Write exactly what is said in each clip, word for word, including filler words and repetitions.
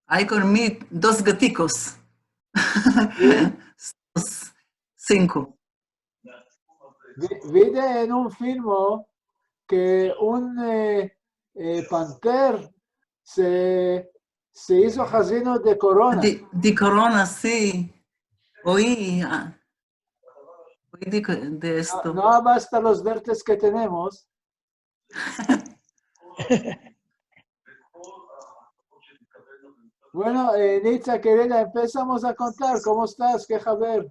Ay kon mi dos gatikos. Si. Sinko. Vi-, vide en un filmo ke un, e, e, panter se, se izo hazino de korona. De, de korona, si. Oyi, a, oyi de, de esto. No, no abasta los dertes ke tenemos. Bueno, e, Nitza, kerida, empesamos a kontar. Komo estas? Ke haber?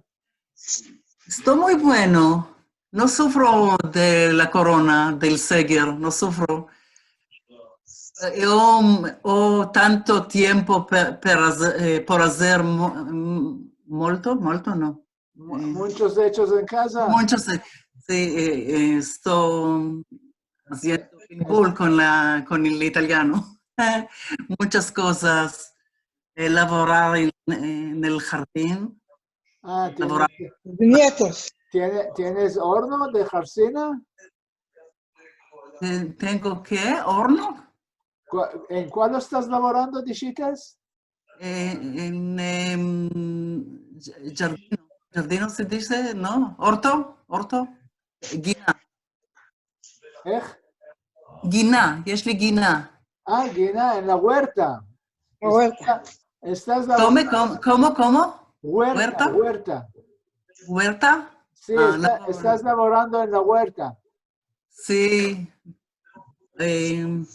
Esto muy bueno. No sufro de la korona, del seger, no sufro. E, o, o tanto tiempo per, per aze-, e, por azer mo-, m-, molto, molto no. Mu-, e, munchos echos en kaza. Munchos, e, si, e, e, esto aziendo bilbul kon la, kon el italiano. Munchas kozas, e, lavorar en, en el jardin. A, tienes, lavorar. Nietos. Tiene-, tienes orno de harsina? E, tengo ke? Orno? Kua-, en kual estas lavorando, dishites? E, en, em, jardino. Jardino se dize, no? Orto? Orto? Gina. Eh? Gina, yesh li gina. A, gina, en la huerta. La huerta. Esta-, estas la... Kome, kom-, komo, komo? Huerta, huerta. Huerta? Huerta? Si, a, esta-, la, estas lavorando en la huerta. Si. Em,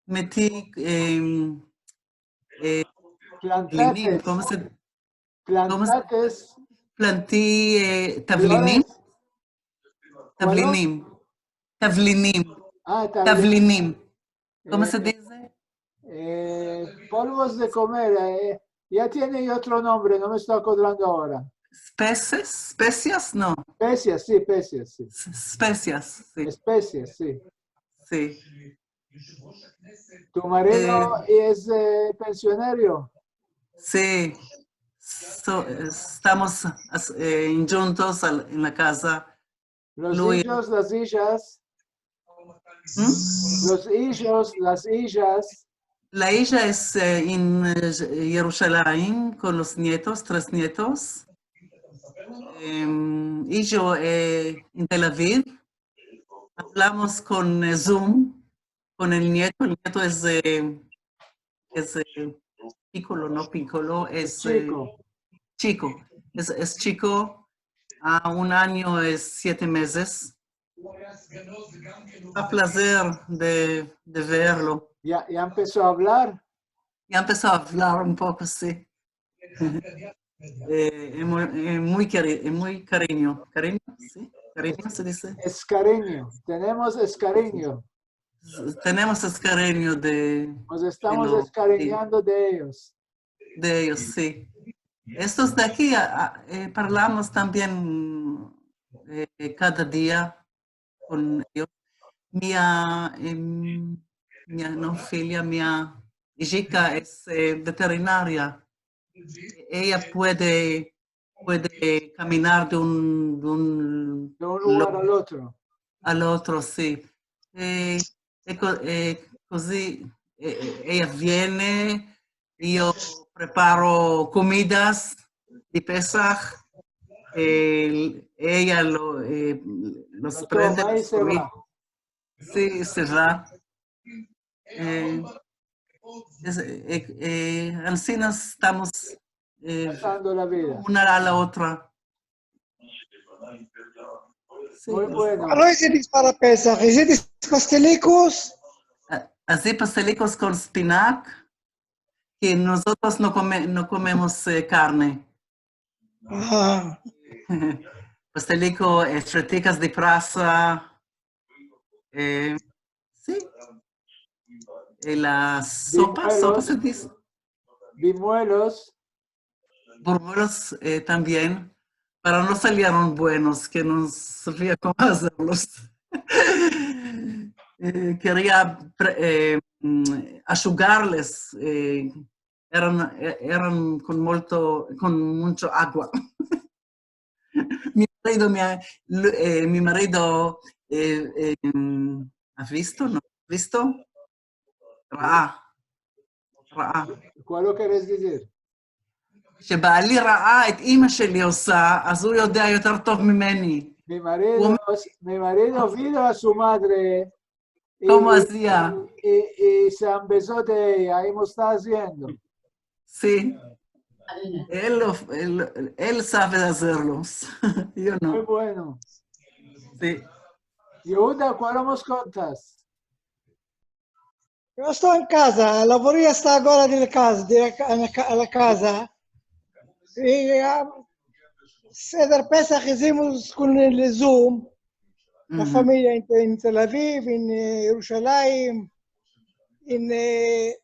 meti, em, e, tavlinim, plantates. Komo se, komo se, plantates. Planti, e, tavlinim. Flores. Tavlinim. Tavlinim. A, tavli-, tavlinim. Komo se dize? E, polvos de komer, e, ya tiene otro nombre, no me esto akodrando agora. Espeses? Espesias? No. Espesias, si, espesias, si. Es-, espesias, si. Espesias, si. Si. Tu marido, e, es, e, pensionero? Si. So-, estamos as-, e, djuntos al-, en la kaza. Los ijos, las ijas. M? Los ijos, las ijas. La ija es, e, en, e, Yerushalayim kon los nietos, tres nietos. Em, ijo, e, en Tel Aviv. Avlamos kon, e, Zoom, kon el nieto. El nieto es, e, es, e, pikolo, no pikolo, es, e, chiko. Chiko. Es, es chiko, a un anyo es siete mezes. A plazer de, de verlo. Ya, ya empeso a avlar? Ya empeso a avlar un poko, si. E, e, muy, e, muy kari-, e, muy karinyo. Karinyo, si? Karinyo se dize? Eskarinyo. Tenemos eskarinyo. Tenemos eskarinyo de, de lo, si. Mos estamos eskarinyando de eyos. De eyos, si. Estos de aki, a, a, e, parlamo tambien, e, kada dia kon eyos. Mi a, em, mi a, no, filia, mi a ijika es, e, veterinaria. Eya puede, puede kaminar de un, de un... De un lugar lo-, al otro. Al otro, si. E, e ko-, e, kozi, e, e, eya viene, i yo preparo komidas de Pesah, e, eya lo, e, los prende, los komi-. Lo toma i se va. Si, se va. E, es, e, e, ansi mos estamos, e, pasando la vida, una a la otra. Si. Muy bueno. Kualo izitis para Pesah? Izitis pastelikos? A, azi pastelikos kon spinak, ke mozotros no kome-, no komemos, e, karne. A. Pasteliko, e, fritikas de prasa. E, si. E, la sopa, sopa se dize. Bimuelos. Bimuelos. Burmuelos, e, tambien, pero no salieron buenos, ke no savia komo azerlos. E, keria pre-, e, mm, ashugarles, e, eran, e, eran kon molto, kon muncho agua. Mi marido me a, lo, e, mi marido, e, e, mm, ha visto? No? Visto? ראה. ראה. Kualo keres dizir? שבעלי ראה את אמא שלי עושה, אז הוא יודע יותר טוב ממני. Mi marido, הוא mi marido vio a su madre y, komo azia, y, y se ambezó de ella, y me está haciendo. Si. El, el, el save azerlo. Yo no. Muy bueno. Si. Yehuda, kualo mos kontas? Yo esto en kaza, la boria esta agora de la kaza, de la ka-, en la ka-, en la kaza. I, a, Seder Pesah izimos kon el Zoom, la famiya en, en Tel Aviv, en, e, Yerushalayim, en, e,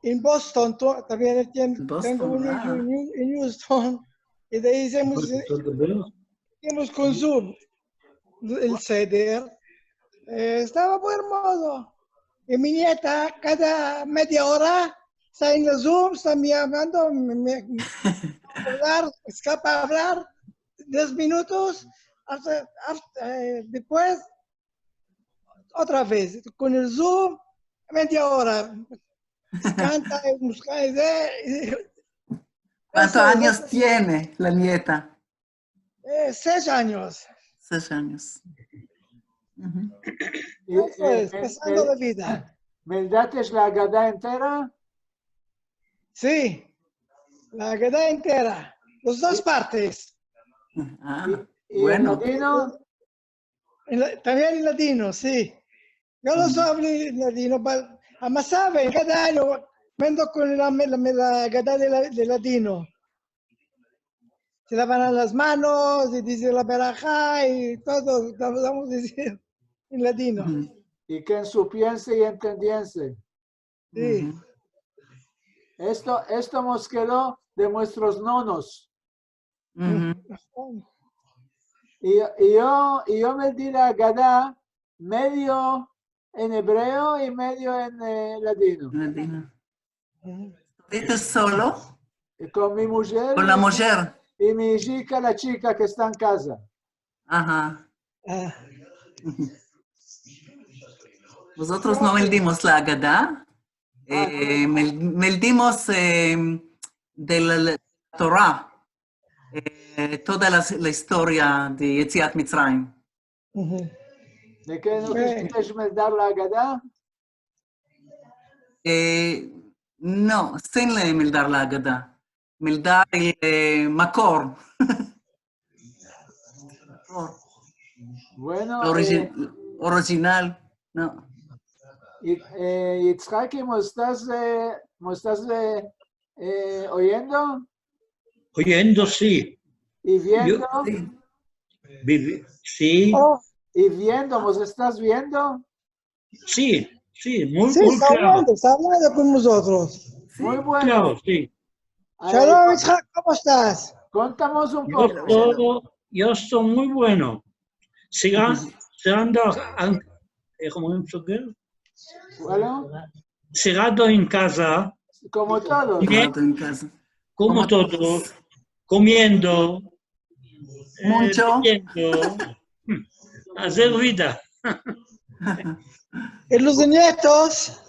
en Boston, to-, tambien tien-, tengo uno en, en Houston, i de ayi izimos, izimos kon Zoom el Seder. E, estava muy ermozo. I mi nieta, kada media ora, esta en el Zoom, esta me yamando, me, me, avlar, eskapa avlar, diez minutos, after, after, e, despues, otra vez, kon el Zoom, media ora. Kanta, muska, e, e, kuantos anyos tiene la nieta? E, sesh anyos. Sesh anyos. I, eso e, es, e, pasando e, la vida. Meldatesh la Agada entera? Si, la Agada entera. Las dos partes. A, i, i bueno. En ladino? En la, tambien en ladino, si. Yo no so avli ladino, pa, ama save, kada anyo vendo kon la, la, la Agada de la, de ladino. Se lavan las manos, i dize la beraja, i todo, vamos a dizir en ladino. I ken supiense i entendiense. Si. Esto, esto mos kedo de muestros nonos. I, i yo, i yo meldi la Agada medio en ebreo i medio en, e, ladino. Ladino. Estuviste solo? I kon mi mujer. Kon la mujer. I mi ijika, la chika ke esta en kaza. Aha. Mozotros no meldimos la Agada. E, mel-, meldimos, e, de la, la Tora, e, toda la, la istoria de Yetziat Mitzrayim. De ke no kishiste meldar la Agada? E, no, sin le meldar la Agada. Meldar el, e, makor. Bueno, origi-, e, original, no. I, e, Yitzhaki, mos estas, e, mos estas, e, e, oyendo? Oyendo, si. I viendo? Yo, si. Vivi-, si. I viendo, mos estas viendo? Si, si, muy, si, muy klaro. Esta avlando, esta avlando kon mozotros. Muy bueno. Klaro, si. Shalom, Yitzhak, komo estas? Kontamos un poko. Yo esto, yo esto muy bueno. Siga, sigando, e, komo un soker. Bueno. Sigando en kaza. Komo todos. Komo todos. Komiendo. Mucho. E, viviendo. Azer vida. I los nietos?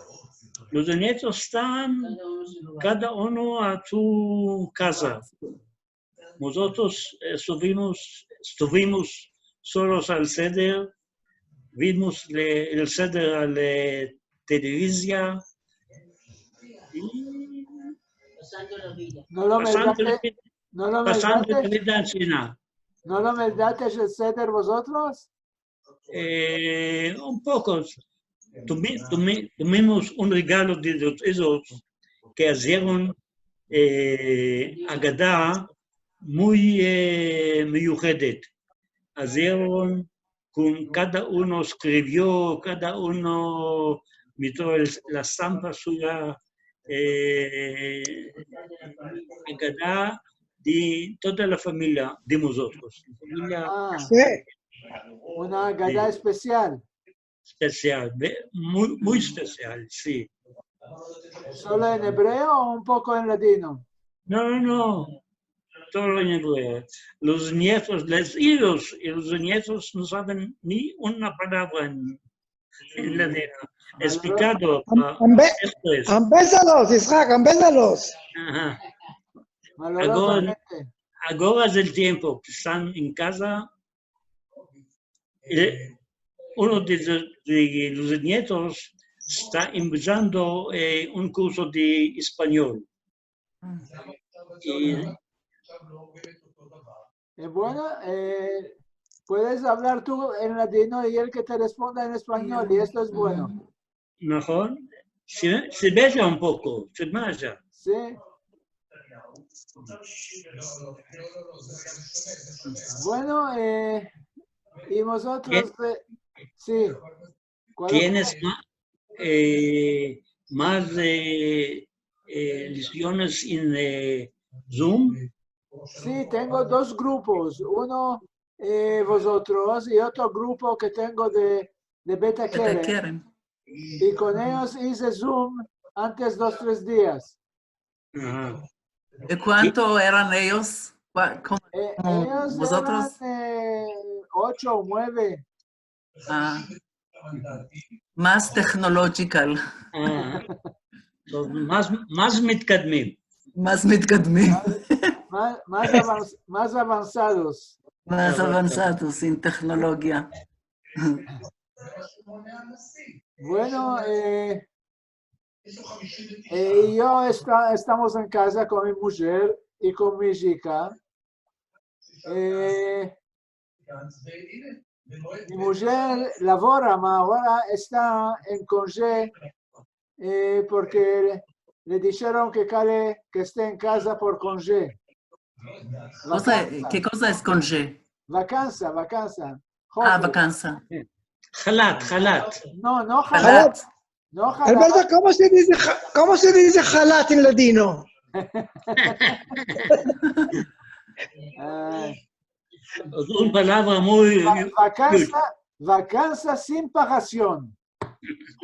Los nietos estan kada uno a su kaza. Mozotros, e, estuvimos, estuvimos solos al seder, vimos le, el seder al, e, televizia. I pasando la vida. No lo meldatesh, no lo meldatesh, no lo meldatesh el seder vozotros? E, un poko. Tumi-, tumi-, tumimos un regalo de los, esos ke azieron, e, Agada muy, e, miyuhedet. Azieron kon, kada uno eskrivio, kada uno meto el, la estampa suya, e, Agada de toda la famiya de mozotros. La famiya. A, si. Una Agada espesial. Espesial, ve, muy, muy espesial, si. Solo en ebreo o un poko en ladino? No, no, no. Todo en ebreo. Los nietos, los ijos i los nietos no saven ni una palavra en, En Ladino. Eksplikado, a, esto es. Ambezalos, Itzhak, ambezalos. Aha. Agora, agora del tiempo ke estan en kaza, eh, uno de, de los nietos esta empesando, eh, un kurso de espanyol. I, eh, bueno, eh, puedes avlar tu en ladino i el ke te responda en espanyol, i esto es bueno. Mejor. Se, se besa un poko, se besa. Si. Bueno, eh, i vozotros, eh, si. Tienes ma-, eh, mas, eh, eh, lesiones en, eh, Zoom? Si, tengo dos grupos. Uno, eh, vozotros, i otro grupo ke tengo de, de Beta Kerem. I kon eyos ize Zoom antes dos, tres dias. Aha. I kuanto eran eyos? Kua-, komo, eh, eyos vozotros? Eran, eh, ocho o mueve. A. Mas teknolojikal. A. Entonses, mas, mas mitkadmim. Mas mitkadmim. Mas, mas, mas avans-, mas avansados. Mas avansados en teknolojia. Bueno, eh, eh, i yo esta-, estamos en kaza kon mi mujer i kon mi ijika. Eh, mi mujer lavora, ma agora esta en konje, eh, porke le disheron ke kale ke este en kaza por konje. Koza, vakansa. Ke koza es konje? Vakansa, vakansa. A, holiday. Vakansa. Halat, halat. No, no halat. Halat. No halat. Alberto, komo se dize ha-, komo se dize halat en ladino? Ay. Es una palavra muy, va-, vakansa, vakansa sin pagasion.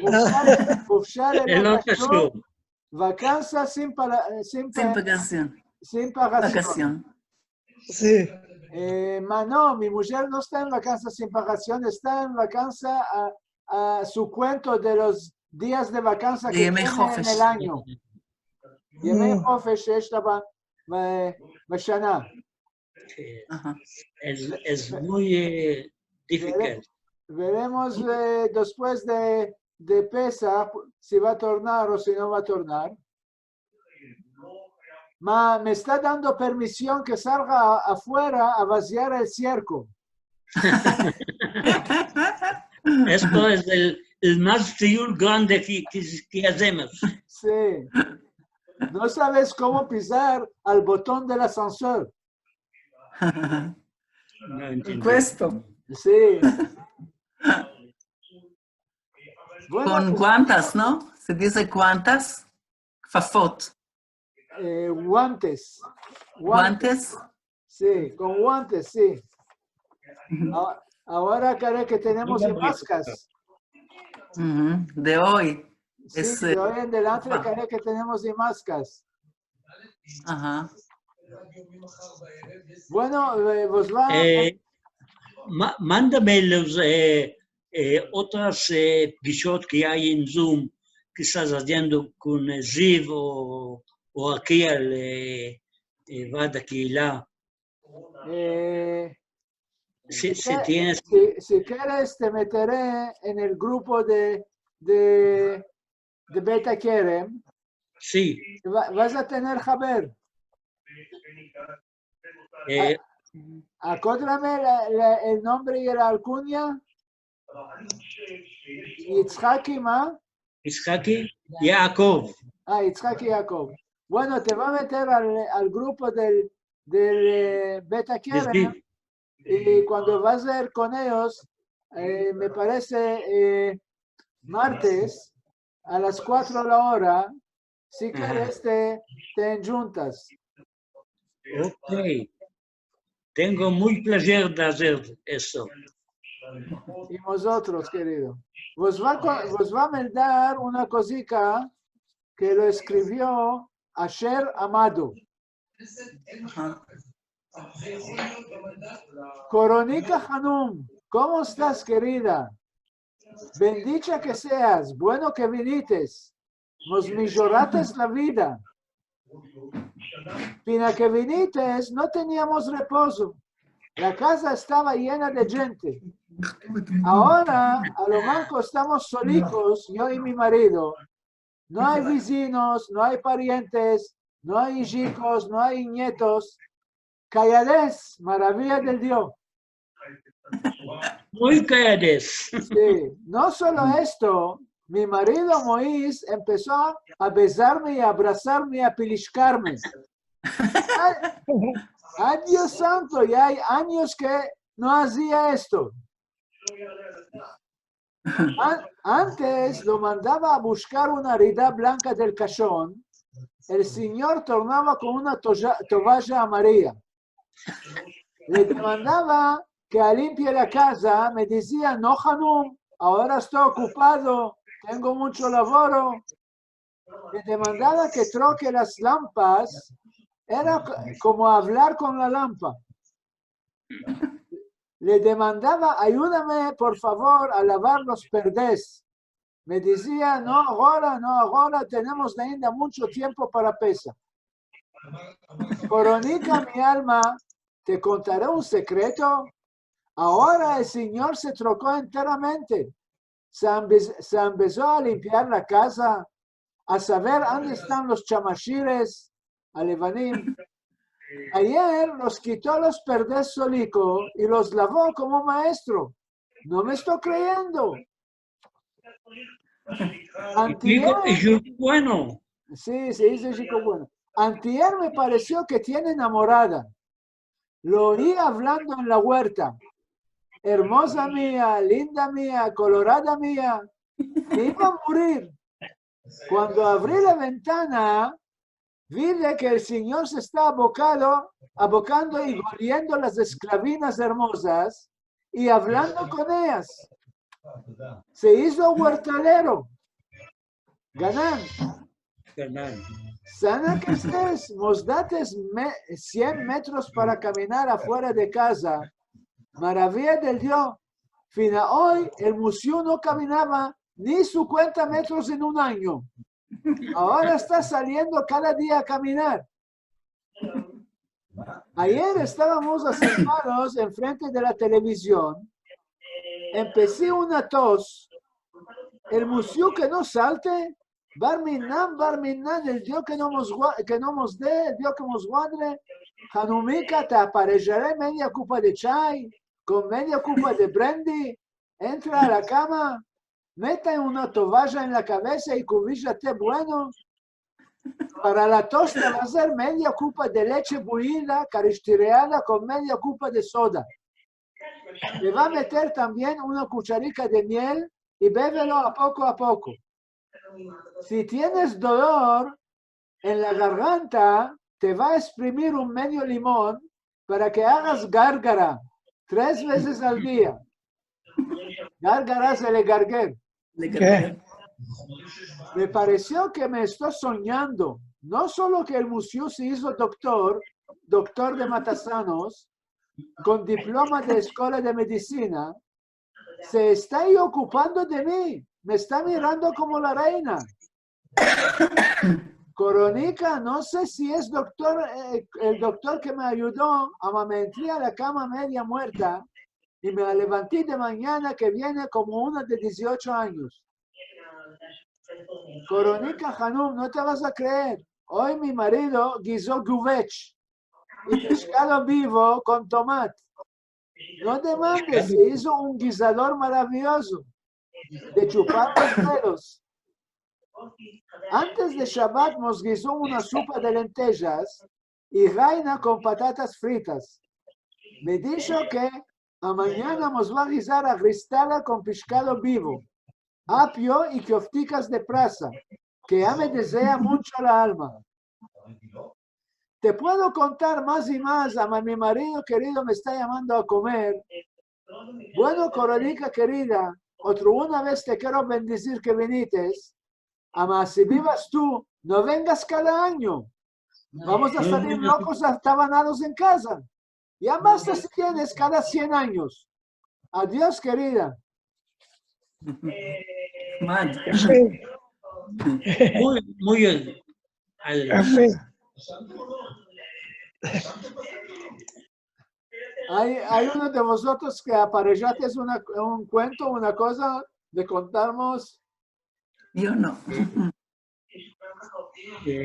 Hufsha, hufsha de vakasion. Vakansa sin pa-, eh, sin pa-, sin pagasion. Sin pagasion. Vakasion. Si. Eh, ma no, mi mujer no esta en vakansa sin pagasion, esta en vakansa a, a su kuento de los dias de vakansa ke tiene en el anyo. Yemei hofesh. Yemei hofesh sheyesh la ba-, ba-, bashana. Aha. Es, es muy, eh, difikilt. Vere-, veremos, eh, despues de, de Pesah si va a tornar o si no va a tornar. Ma me esta dando permision ke salga a-, afuera a vaziar el sierko. Esto es el, el mas tiyul grande ke, ke, ke azemos. Si. No saves komo pisar al boton del asansor. No entiendo. Puesto. Si. Bueno, kon guantas, no? Se dize guantas. Kfafot. Eh, guantes. Guantes. Si, kon guantes, si. A-, agora kare ke tenemos i maskas. De oy. Si, de oy en delante kare ke tenemos i maskas. Aha. Bueno, eh, vos va. Eh, ma-, mandame los, eh, eh, otras, eh, pgishot ke ay en Zoom, ke estas aziendo kon, eh, Ziv o, o aki el, eh, eh, Vaad Kehila. Eh, si, si tienes. Si, si keres, te metere en el grupo de, de, de Beta Kerem. Si. Va-, vas a tener haber. Eh. A-, akodrame la, la, el nombre i la alkunya. Itzhaki ma? Itzhaki Yaakov. A, Itzhaki Yaakov. Bueno, te va a meter al, al grupo del, del, eh, Beta Kerem. I kuando vas a ir kon eyos, eh, me parese, eh, martes, a las kuatro la ora, si keres te, te enjuntas. Ok. Tengo muy plazer de azer esto. I vozotros, kerido. Vos va ko-, vos va a meldar una kozika ke lo eskrivio Asher Amado. Aha. Koronika Hanum, komo estas, kerida? Bendicha ke seas, bueno ke vinites, mos mijorates la vida. Fina ke vinites, no teniamos repozo. La kaza estava yena de djente. Agora, a lo manko, estamos solikos, yo i mi marido. No ay vizinos, no ay parientes, no ay ijikos, no ay nietos. Kayadez, maraviya del Dio. Muy kayadez. Si. No solo esto, mi marido Moiz empeso a bezarme i abrasarme i a pilishkarme. Ay, ay, Dio santo, ya ay anyos ke no azia esto. An- antes lo mandava a bushkar una rida blanka del kashon, el sinyor tornava kon una toja- tovaja amaria. Le demandava ke alimpie la kaza, me dizia, no, Hanum, agora esto okupado, tengo muncho lavoro. Le demandava ke troke las lampas, era ko- komo avlar kon la lampa. Le demandava, ayudame, por favor, a lavar los perdes. Me dizia, no agora, no agora, tenemos ainda muncho tiempo para Pesah. Koronika, mi alma, te kontare un sekreto. Agora el sinyor se troko enteramente. Se ambe- se ambezo a limpiar la kaza, a saver ande estan los chamashires, alevanim. Ayer los kito los perdes soliko i los lavo komo maestro. No me esto kreyendo. Antier, bueno. Si, se dize ijiko bueno. Antier me paresio ke tiene enamorada. Lo oyi avlando en la guerta. Ermoza mia, linda mia, kolorada mia. Me iva a murir. Kuando avri la ventana, vi de ke el sinyor se esta abokado, abokando i goliendo las esklavinas ermozas i avlando kon eyas. Se izo guertalero. Ganan. Ganan. Sana ke estes, mos dates me- sien metros para kaminar afuera de kaza. Maraviya del Dio. Fina oy, el musyu no kaminava ni sinkuenta metros en un anyo. Agora esta saliendo kada dia a kaminar. Ayer estavamos asertados enfrente de la televizion. Empesi una tos. El musyu ke no salte, Barminan, Barminan, el Dio ke no mos gua- ke no mos de, el Dio ke mos guadre. Hanumika, te aparejare media kupa de chay, kon media kupa de brendi, entra a la kama, meta una tovaja en la kavesa i kuvijate bueno. Para la tos te va azer media kupa de leche buida, karishtireada kon media kupa de soda. Le va meter tambien una kucharika de miel i bevelo a poko a poko. Si tienes dolor en la garganta, te va a esprimir un medio limon para ke agas gargara tres vezes al dia. Gargara se le garger. Le gargara. Me paresio ke me esto sonyando. No solo ke el musyu se izo doktor, doktor de matasanos, kon diploma de eskola de medisina, se esta okupando de mi, me esta mirando komo la reina. Koronika, no se si es doktor, eh, el doktor ke me ayudo, ama me entri a la kama media muerta i me levanti de manyana ke viene komo una de diziocho anyos. Koronika Hanum, no te vas a kreer. Oy mi marido gizo guvech i peshkado bivo kon tomat. No demandes, se izo un gizador maraviyozo de chupar los dedos. Antes de Shabat mos gizo una supa de lentejas i gaina kon patatas fritas. Me disho ke amanyana mos va a gizar agristada kon peshkado bivo, apio i koftikas de prasa, ke ya me dezea muncho la alma. Te puedo kontar mas i mas, ama mi marido kerido me esta yamando a komer. Bueno, Koronika kerida, otro una vez te kero bendizir ke vinites, ama si bivas tu, no vengas kada anyo. Vamos a salir lokos atabanados en kaza. Ya basta si vienes kada sien anyos. Adios, kerida. Mal. En fin. Muy, muy al- En fin. Ay, ay uno de vozotros ke aparejates una, un kuento, una koza de kontarmos? Yo no.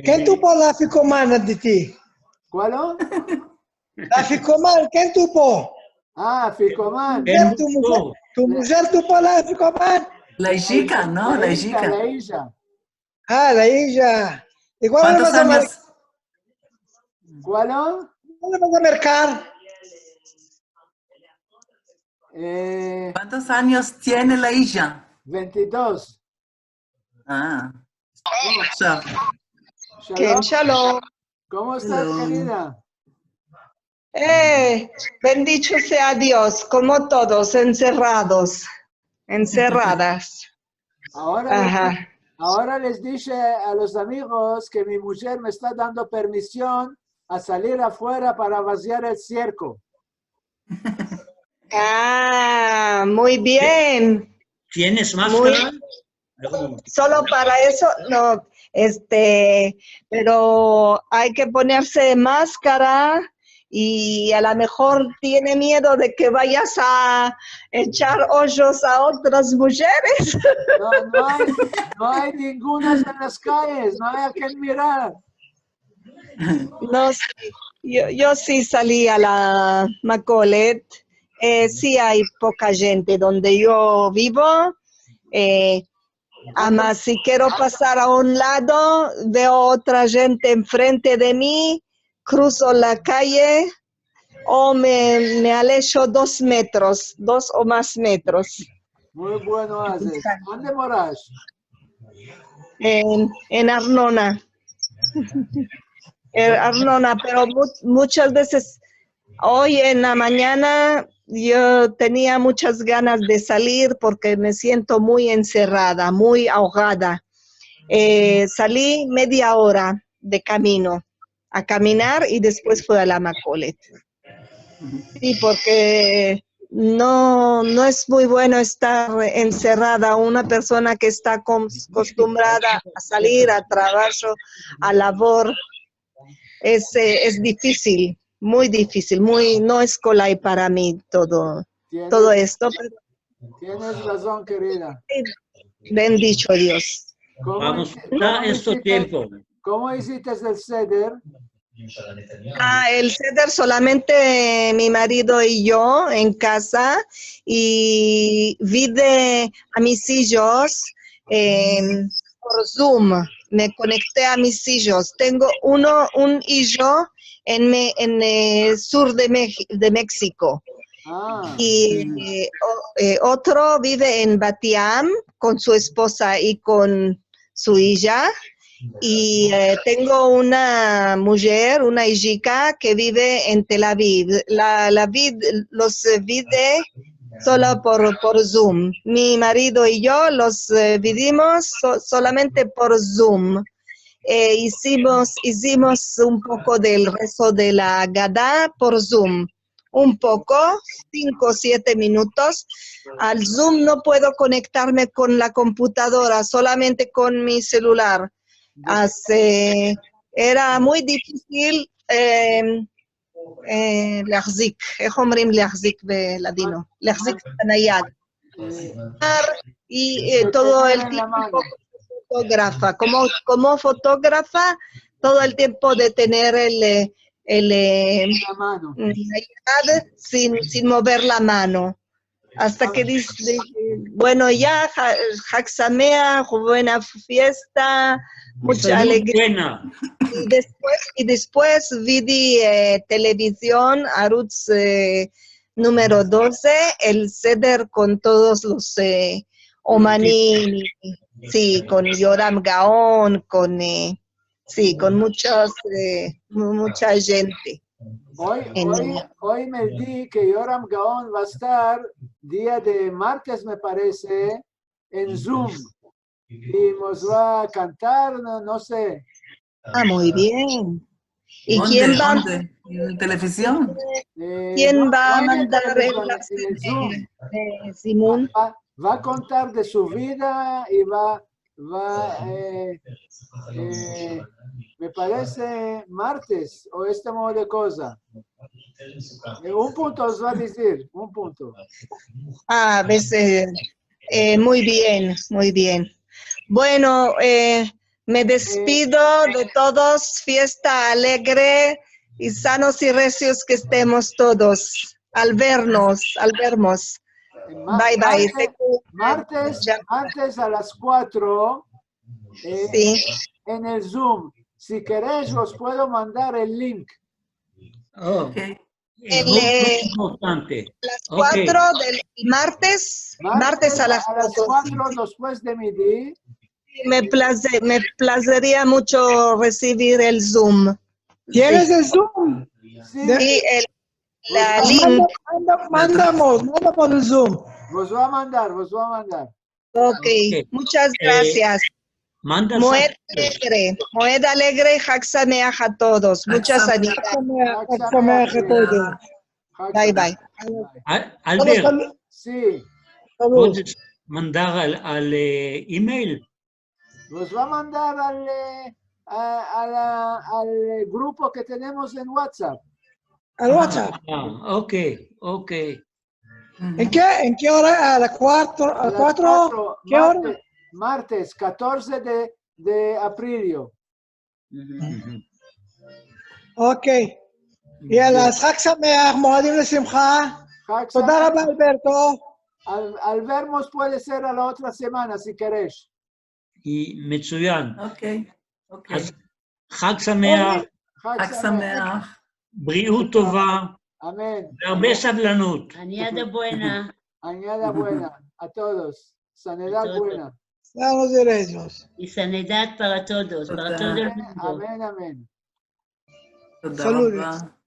Ken tupo la afikoman de ti? Kualo? La afikoman, ken tupo? A, afikoman. Ken tupo? Tu mujer, tu mujer tupo la afikoman? La ijika, no? La ijika. La ija. A, la ija. Igual le vas a mar- Kualo? Igual le vas a markar. E, kuantos anyos tiene la ija? Ventidos. A. Shalom. Ken shalom. Komo estas, kerida? E, bendicho sea Dios, komo todos, enserados, enseradas. Agora les, agora les dishe a los amigos ke mi mujer me esta dando permision a salir afuera para vaziar el sierko. A, muy bien. Tienes maskara? Solo para eso, no, este, pero ay ke ponerse maskara i a lo mejor tiene miedo de ke vayas a echar ojos a otras mujeres. No, no ay, no ay ninguna en las kayes, no ay a ken mirar. No, si. Yo, yo si sali a la makolet, e, si ay poka djente donde yo bivo, e, ama si kero pasar a un lado, veo otra djente enfrente de mi, kruzo la kaye, o me, me alejo dos metros, dos o mas metros. Muy bueno azes. Ande moras? En, en Arnona. En Arnona, pero mu-, muchas vezes, oy en la manyana yo tenia muchas ganas de salir porke me siento muy enserada, muy ahogada. E, sali media ora de kamino a kaminar i despues fui a la makolet. Si, porke no, no es muy bueno estar enserada. Una persona ke esta kos-, kostumbrada a salir a travajo, a lavor, es, e, es difisil, muy difisil, muy, no es kolay para mi todo, todo esto, pero Tienes razon, kerida. Bendicho Dios. Komo izi-, komo iziste, komo izites el seder? A, el seder solamente mi marido i yo en kaza, i vi de, a mis ijos, em, por Zoom. Me konekte a mis ijos. Tengo uno, un ijo en Me-, en, e, sur de Mex-, de Meksiko. A. I, e, o-, e, otro bive en Bat Yam kon su espoza i kon su ija. I, e, tengo una mujer, una ijika ke bive en Tel Aviv. La, la vi-, los vi de solo por, por Zoom. Mi marido i yo los, e, vidimos so-, solamente por Zoom. E, izimos, izimos un poko del rezo de la Agada por Zoom. Un poko, sinko o siete minutos. Al Zoom no puedo konektarme kon la komputadora, solamente kon mi selular. Ase, era muy difisil, em, e, lehzik, איך אומרים להחזיק בלאדינו? להחזיק את הנייד. I, e, todo el tiempo como fotografa, como, como fotografa, todo el tiempo de tener el, e, el, e, נייד sin, sin mover la mano. Asta ke dis-, di-, bueno, ya, ha-, Hag Sameach, buena fiesta, mucha alegria. Buena. I despues, i despues vi de, e, televizion, Arutz, e, numero doze, el seder kon todos los, e, omanim, si, kon Yoram Gaon, kon, e, si, kon muchas, e, mu-, mucha djente. Oy, oy, oy me di ke Yoram Gaon va a estar dia de martes, me parese, en Zoom. I mos va a kantar, no, no se. A, muy bien. I ken va? Onde? En televizion? E, ken va a mandar el, e, Zoom? E, Simun. Va, va a kontar de su vida i va, va, e, e, me parese martes o este modo de koza. E, un punto os va a dizir, un punto. A, pues, e, e, muy bien, muy bien. Bueno, e, me despido de todos. Fiesta alegre i sanos i resios ke estemos todos. Al vernos, al vermos. E, ma- Bye, bye. Martes, martes, martes a las kuatro, e, Si. En el Zoom. Si keresh, os puedo mandar el link. Oh, Ok. es El, e, importante. A las Ok. kuatro del martes, martes a las kuatro. Kuatro despues de midi. Me plaze-, me plazeria muncho resivir el Zoom. Tienes el Zoom? Si, I el, la Manda, link. manda, mandamos, mandamos el Zoom. Vos va a mandar, vos va a mandar. Ok, munchas grasias. Manda Moed alegre, Moed alegre i Hag Sameach a todos. Muncha sanidad. Hag Sameach a todos. Hag Bye, bye. Sameach. Al- Albert, Si, puedes mandar al, al, e, email? Vos va a mandar al, e, a, a la, al grupo ke tenemos en WhatsApp. Al WhatsApp. A, ok, ok. En ke, en ke ora? A las kuatro, a las kuatro? Ke ora? Martes, martes, katorze de, de april. Mhm. Ok. I a las Hag Sameach, Moadim Lesimcha. Hag Toda raba, Sameach. Alberto. Al, al vermos puede ser a la otra semana, si keresh. I metsuyan. Ok, ok. Hag Sameach, Hag Hag Sameach. Sameach. Briut Tova, Amen. ve arbe sablanut. Anyada buena. Anyada buena a todos. Sanidad A todos. Buena. Sanos i resios. I sanidad para todos, para todo el mundo. Amen, amen. Toda Saludos. raba.